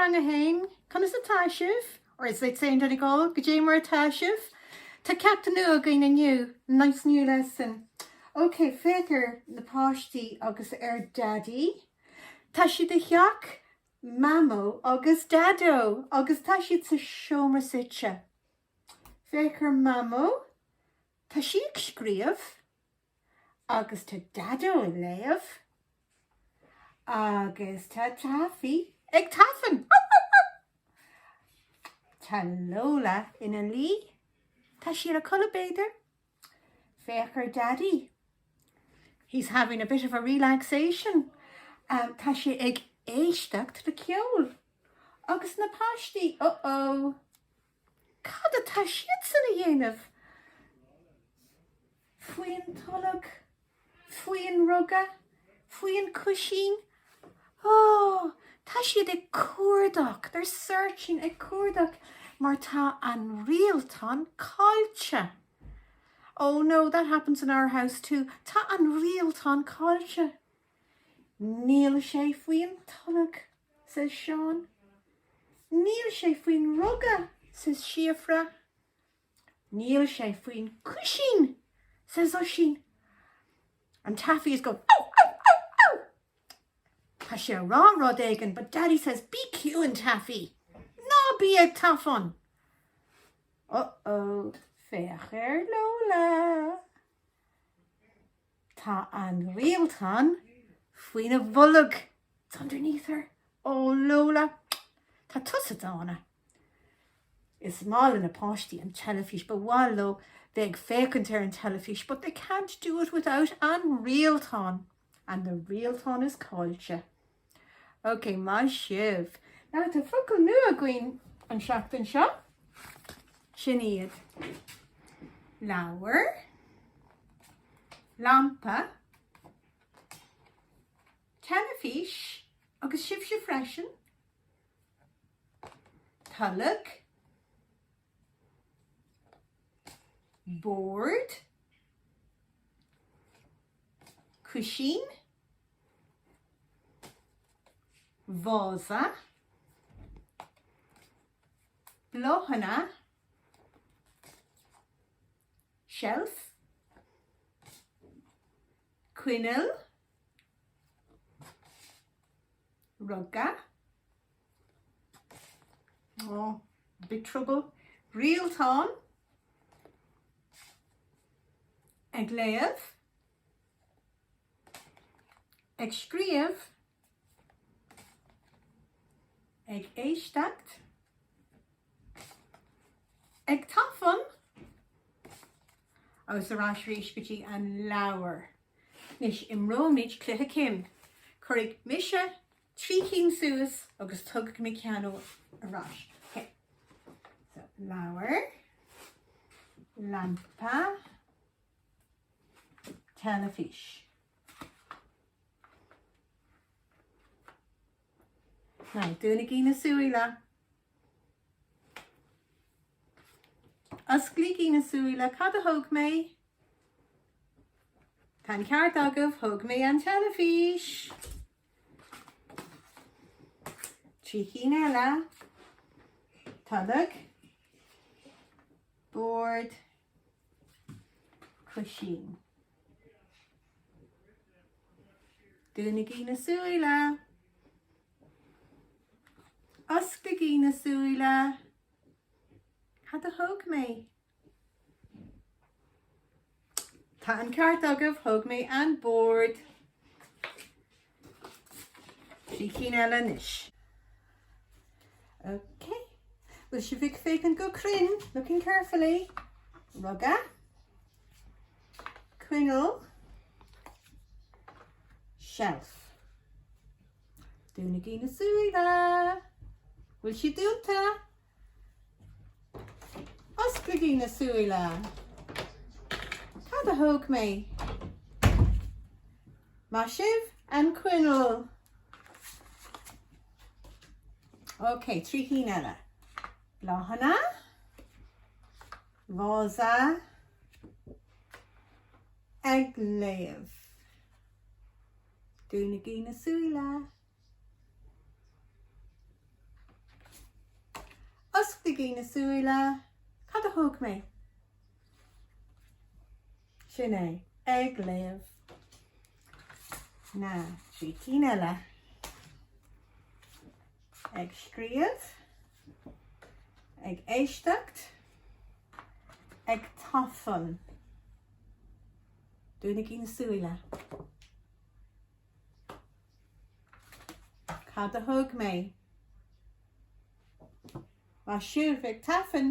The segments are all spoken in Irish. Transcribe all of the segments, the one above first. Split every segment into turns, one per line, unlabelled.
Rang 1, conas atá sibh? Or as they'd say in Donegal, goidé mar atá sibh? Tá ceacht nua againn inniu, nice new lesson. Ok, féach ar na páistí agus ar Daidí. Tá siad i dteach Mamó agus Daideo agus tá siad sa seomra suite. Féach ar Mamó, tá sí ag scríobh. Agus tá Daideo ag léamh. Agus tá Taffy ag tafann! Tá Lola ina luí. Tá sí ina codladh b'fhéidir. Féach ar Daddy. He's having a bit of a relaxation. Um, tá sé ag éisteacht le ceol. Agus na páistí, uh-oh! Cad atá siadsan a dhéanamh? Faoin tolg? Faoin ruga? Faoin cúisín? Oh, tá siad ag cuardach, they're searching, ag cuardach, mar tá an rialtán caillte. Oh no, that happens in our house too. Tá an rialtán caillte. Níl sé faoin tolg, says Seán. Níl sé faoin ruga, says Síofra. Níl sé faoin cúisín, says Oisín. And Taffy is going, ow, ow, ow, ow! Tá sé ag rá rud éigin, but Daddy says, bí ciúin, Taffy! Ná bí ag tafann! Uh-oh, féach ar Lola! Tá an rialtán faoina bolg. It's underneath her. Oh Lola, tá tusa dána. Is maith le na páistí an teilifís, ba mhaith leo bheith ag féachaint ar an teilifís, but they can't do it without an rialtán. And the rialtán is caillte. Ok, maith sibh. Now tá focal nua againn an seachtain seo. Sin iad. Leabhar. Lampa. Teilifís. Agus sibhse freisin. Tolg. Bord. Cúisín. Vása. Bláthanna. Shelf. Coinneal. Ruga. Oh, big trouble. Rialtán. Ag léamh. Ag scríobh. Ag éisteacht. Ag tafann. Agus ar ais arís go dtí an leabhar. Anois imreoimid cluiche Kim. Cuirfidh mise 3 cinn suas agus tógfaidh mé ceann ar ais. Okay. So, leabhar, lampa, teilifís. Now, dúnaigí na súile. Osclaígí na súile, cad a thóg mé? Tá an ceart agaibh, thóg mé an teilifís. 3 cinn eile. Tolg. Bord. Cúisín. Dúnaigí na súile. Osclaígí na súile. Cad a thóg mé? Tá an ceart agaibh, thóg mé an bord. 3 cinn eile anois. Ok. Bhfuil sibh ag féachaint go cruinn? Looking carefully. Ruga. Coinneal. Shelf. Dúnaigí na súile. Bhfuil siad dúnta? Osclaígí na súile. Cad a thóg mé? Maith sibh, an coinneal. Ok, 3 cinn eile. Bláthanna. Vása. Ag léamh. Dúnaigí na súile. Osclaígí na súile. Cad a thóg mé? Sin é. Ag léamh. Now, 3 cinn eile. Ag scríobh. Ag éisteacht. Ag tafann. Dúnaigí na súile. Cad a thóg mé? Maith sibh ag tafann.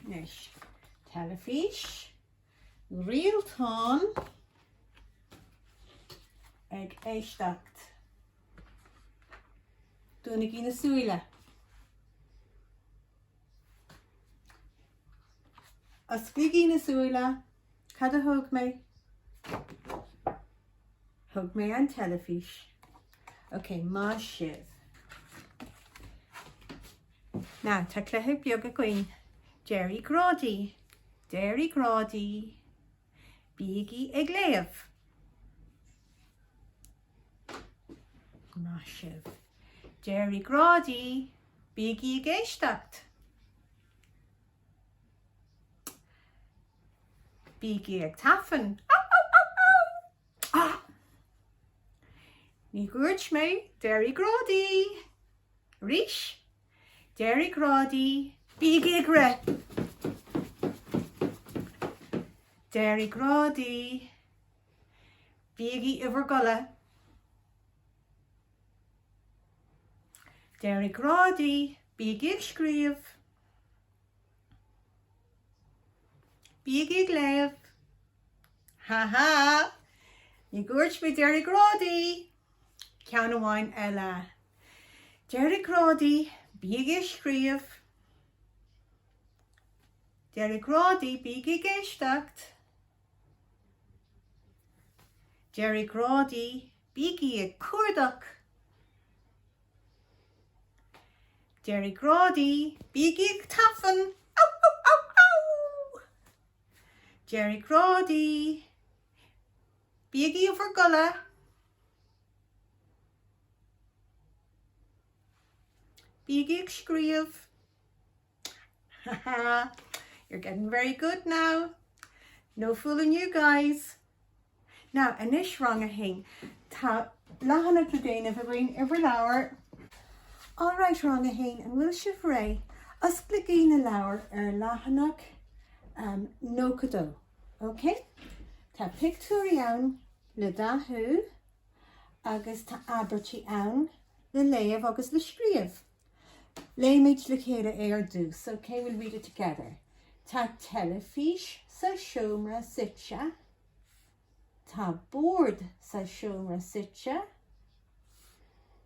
Anois, teilifís, rialtán, ag éisteacht. Dúnaigí na súile. Osclaígí na súile. Cad a thóg mé? Thóg mé an teilifís. Ok, maith sibh. Now, tá cluiche beag againn. D'éirigh Grádaí. D'éirigh Grádaí. Bígí ag léamh. Maith sibh. D'éirigh Grádaí. Bígí ag éisteacht. Bígí ag tafann. Au, au, au, au! Ah! Ní dhúirt mé d'éirigh Grádaí. Arís. D'éirigh Grádaí. Bígí ag rith. D'éirigh Grádaí. Bígí i bhur gcodladh. D'éirigh Grádaí. Bígí ag scríobh. Bígí ag léamh. Ha ha! Ní dhúirt mé d'éirigh Grádaí! Ceann amháin eile. D'éirigh Grádaí, bígí ag scríobh. D'éirigh Grádaí, bígí ag éisteacht. D'éirigh Grádaí, bígí ag cuardach. D'éirigh Grádaí, bígí ag tafann! Au, au, au, au! D'éirigh Grádaí, bígí i bhur gcodladh! Bígí ag scríobh! Ha ha! You're getting very good now. No fooling you guys. Now, anois rang a haon. Tá leathanach le déanamh againn i bhur leabhar. Alright rang a haon, an bhfuil sibh réidh? Osclaígí na leabhair ar leathanach um, 92. Ok? Tá pictiúirí ann le dathú agus tá abairtí ann le léamh agus le scríobh. Léimid le chéile é ar dtús, ok, we'll read it together. Tá teilifís sa seomra suite. Tá bord sa seomra suite.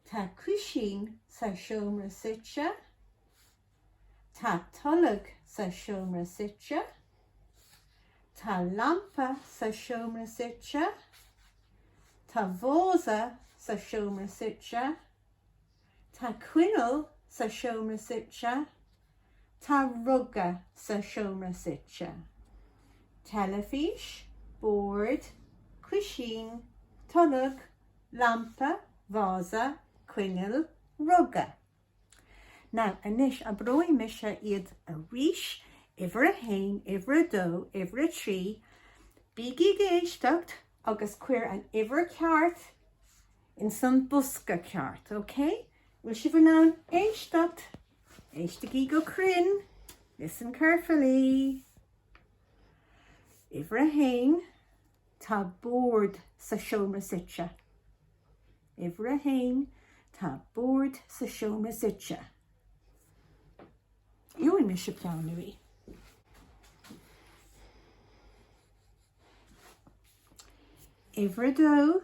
Tá cuisín sa seomra suite. Tá tolg sa seomra suite. Tá lampa sa seomra suite. Tá vása sa seomra suite. Tá coinneal sa seomra suite. Tá ruga sa seomra suite. Teilifís, bord, cuisín, tolg, lampa, vása, coinneal, ruga. Now, anois, abróidh mise iad arís, uimhir a haon, uimhir a dó, uimhir a trí. Bígí ag éisteacht agus cuir an uimhir ceart ins an bosca ceart, ok? Bhfuil sibh in ann éisteacht? Éistigí go cruinn. Listen carefully. Uimhir a haon, tá bord sa seomra suite. Uimhir a haon, tá bord sa seomra suite. Gheobhaidh mise peann nua. Uimhir a dó,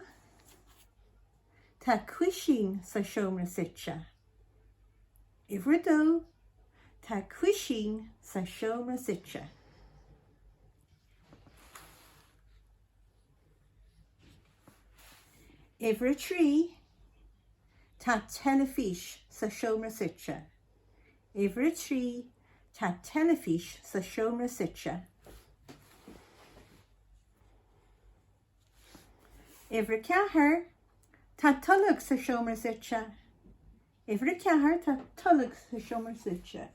tá cuisín sa seomra suite. Uimhir a dó, tá cuisín sa seomra suite. Uimhir a 3, tá teilifís sa seomra suite. Uimhir a 3, tá teilifís sa seomra suite. Uimhir a 4, Tá tolg sa seomra suite. Uimhir a 4, tá tolg sa seomra suite.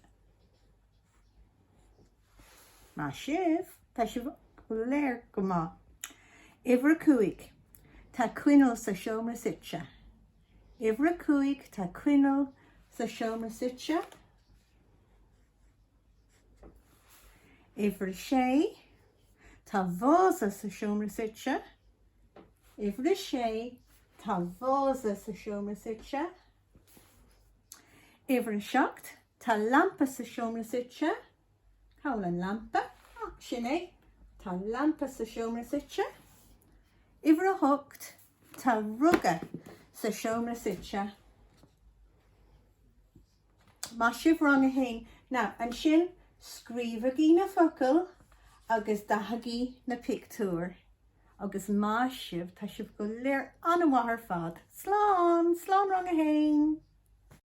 Maith sibh, tá sibh go léir go maith. Uimhir a 5, tá coinneal sa seomra suite. Uimhir a 5, tá coinneal sa seomra suite. Uimhir a 6, tá vása sa seomra suite. Uimhir a 6, tá vása sa seomra suite. Uimhir a 7, tá lampa sa seomra suite. Cá bhfuil an lampa? Ah, sin é. Tá lampa sa seomra suite. Uimhir a 8, tá ruga sa seomra suite. Maith sibh rang a haon. Now, ansin, scríobhaigí na focail agus dathaigí na pictiúir. Agus maith sibh, tá sibh go léir an-mhaith ar fad. Slán! Slán rang a haon!